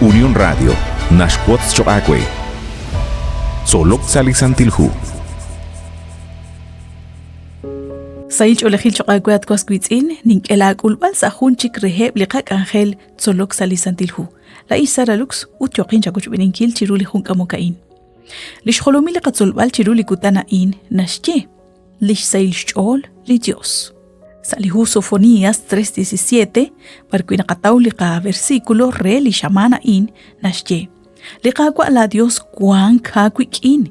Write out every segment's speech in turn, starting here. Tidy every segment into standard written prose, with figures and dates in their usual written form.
Unión Radio naxwotz choq' aawe. Tzolok sa' li Santil Hu. Sahil ch'oolejil choq' aawe at was wiitz'in, nink'e laak'ulb'al sa' jun chik reheb' li qak'anjel Tzolok sa' li Santil Hu. Laa'in Sara Lux ut yooqin chawochb'eeninkil chiru li jun k'amok a'in. Li xjolomil li qatzolb'al chiru li kutan a'in naxye li xsahil xch'ool li Dios. Sa' li hu Sofonías 3:17, b'arwi' naqataw li qaversículo re li xamaan a'in, naxye: Li Qaawa' laa Dios wank aawik'in.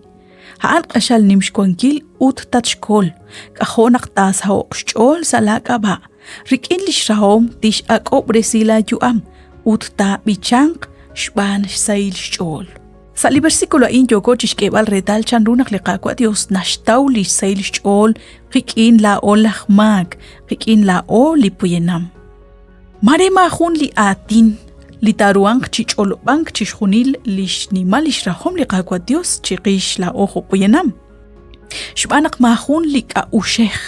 A'an q'axal nim xwankil ut tatxkol, k'ajo' naq taasaho'q xch'ool sa' laak'ab'a'. Rik'in li xrahom tix'ak'ob'resi laayu'am ut taab'ichanq xb'aan xsahil xch'ool. Sa' li versículo a'in yooko chixk'eeb'al reetal chan ru naq li Qaawa' Dios naxtaw li xsahil xch'ool qik'in laa'o laj maak, qik'in laa'o li poyanam. Mare maajun li aatin li taaruhanq chi ch'olob'ank chixjunil li xnimal lix rahom li Qaawa' Dios chiqix laa'o jo' poyanam. Xb'aan naq maajun li k'a'uxej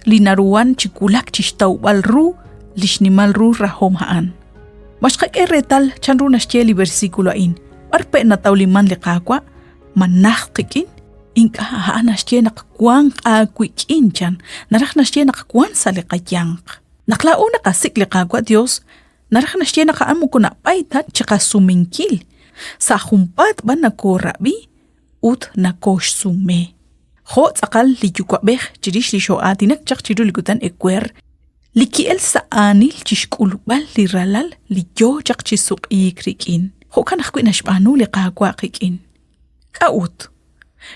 li naruhan chi wulak chixtawb'al ru li xnimal ru rahom a'an. Ma xqak'e reetal chanru naxye li versículo a'in? B'ar pe' natawliman li Qaawa'? Ma najt qik'in? Ink'a' a'an naxye naq wanq aawik'in chan, naraj naxye naq wank sa' li qayanq. Naq laa'o naqasik' li Qaawa' Dios, naraj naxye naq a'an moko nab'ay ta chiqasumenkil. Sa' junpaat b'an nakoorab'i ut nakooxsume. Jo' tz'aqal li yuwa'b'ej chirix li xoo'aatinak chaq chiru li kutan ewer, li ki'el sa' aanil chi xk'ulb'al li ralal li yoo chaq chi suq'iik rik'in. Jo'kan ajwi' naxb'aanu li Qaawa' qik'in. K'a'ut?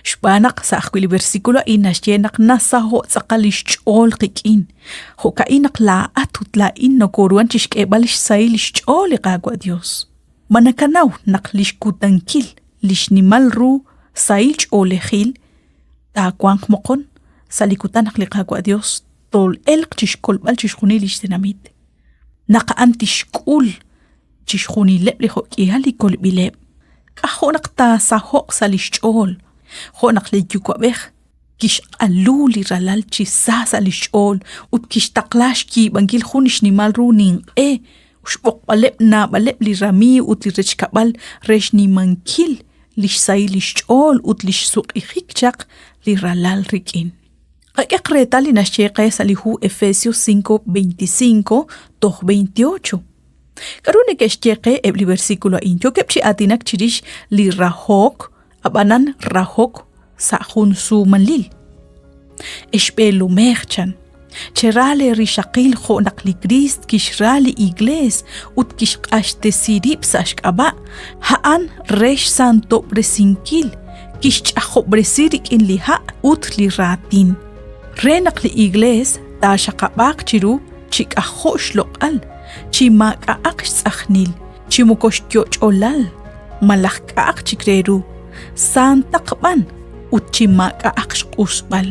Xb'aan naq sa' ajwi' li versículo a'in naxye naq nasaho' tz'aqal li xch'ool qik'in. Jo'ka'in naq laa'at ut laa'in nokoruhan chixk'eeb'al xsahil xch'ool li Qaawa' Dios. Ma nakanaw naq lix kutankil li xnimal ru sahil ch'oolejil taawanq moqon sa' li kutan naq li Qaawa' Dios tol'elq chixkolb'al chixjunil lix tenamit? Naq a'an tixk'ul chixjunileb' li jo'k'ihal li kolb'ileb', k'ajo' naq taasaho'q sa' lix ch'ool, jo' naq li yuwa'b'ej kixq'alu li ralal chi sa sa' lix ch'ool ut kixtaqla xyiib'ankil jun xnimal ru ninq'e, xb'oqb'aleb' naab'aleb' li ramiiw ut li rechkab'al re xnimankil lix sahil lix ch'ool ut lix suq'ijik chaq li ralal rik'in. Qak'ehaq reetal li naxye qe sa' li hu Efesios 5:25 toj 28. K'aru neke'xye qe eb' li versículo a'in? Yookeb' chi aatinak chirix li rahok, ab'anan rahok sa' jun suumalil. Ex b'eelomej chan, chera lee rixaqil jo' naq li Kriist kixra li Iglees ut kixq'axtesi rib' sa' xk'ab'a', a'an re xsantob'resinkil, kixch'ajob'resi rik'in li ha' ut li raatin, re naq li Iglees taaxaqab'aaq chiru chi k'ajo' xloq'al, chi maak'a'aq xtz'ajnil, chi moko xyoch'olal malaj k'a'aq chik re ru, saantaq b'an ut chi maak'a'aq xq'usb'al.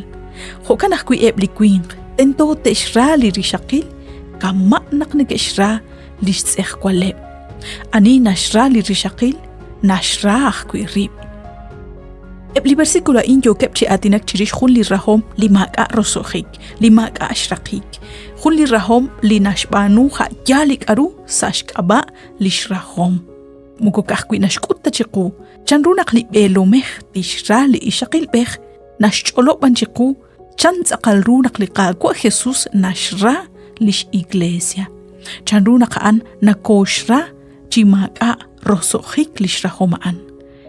Jo'kan ajwi' eb' li winq tento te'xra li rixaqil kama' naq neke'xra li xtz'ejwaleb'. Ani naxra li rixaqil, naxra ajwi' rib'. Eb' li versículo a'in yookeb' chi aatinak chirix jun li rahom li maak'a' roso'jik, li maak'a' xraqik, jun li rahom li naxb'aanu a' yaal li k'aru sa' xk'ab'a' li xrahom. Moko ka'ajwi' naxk'ut ta chiqu chanru naq li b'eelomej tixra li ixaqilb'ej, naxch'olob' b'an chiqu chan tz'aqal ru naq li Qaawa' Jesus naxra lix Iglesia, chanru naq a'an nakooxra chi maak'a' roso'jik lix rahom a'an.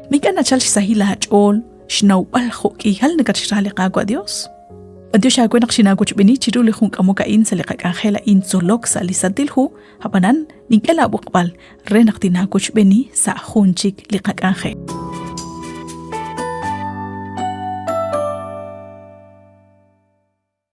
Mik'a' nachal xsahil aach'ool xnawb'al jo' k'ihal nakatxra li Qaawa' Dios. B'antiox aawe naq xinaawochb'eeni chiru li jun k'amok a'in sa' li qak'anjel a'in tzolok sa' li Santil Hu, ab'anan nink'e laab'oqb'al re naq tinaawochb'eeni sa' jun chik li qak'anjel.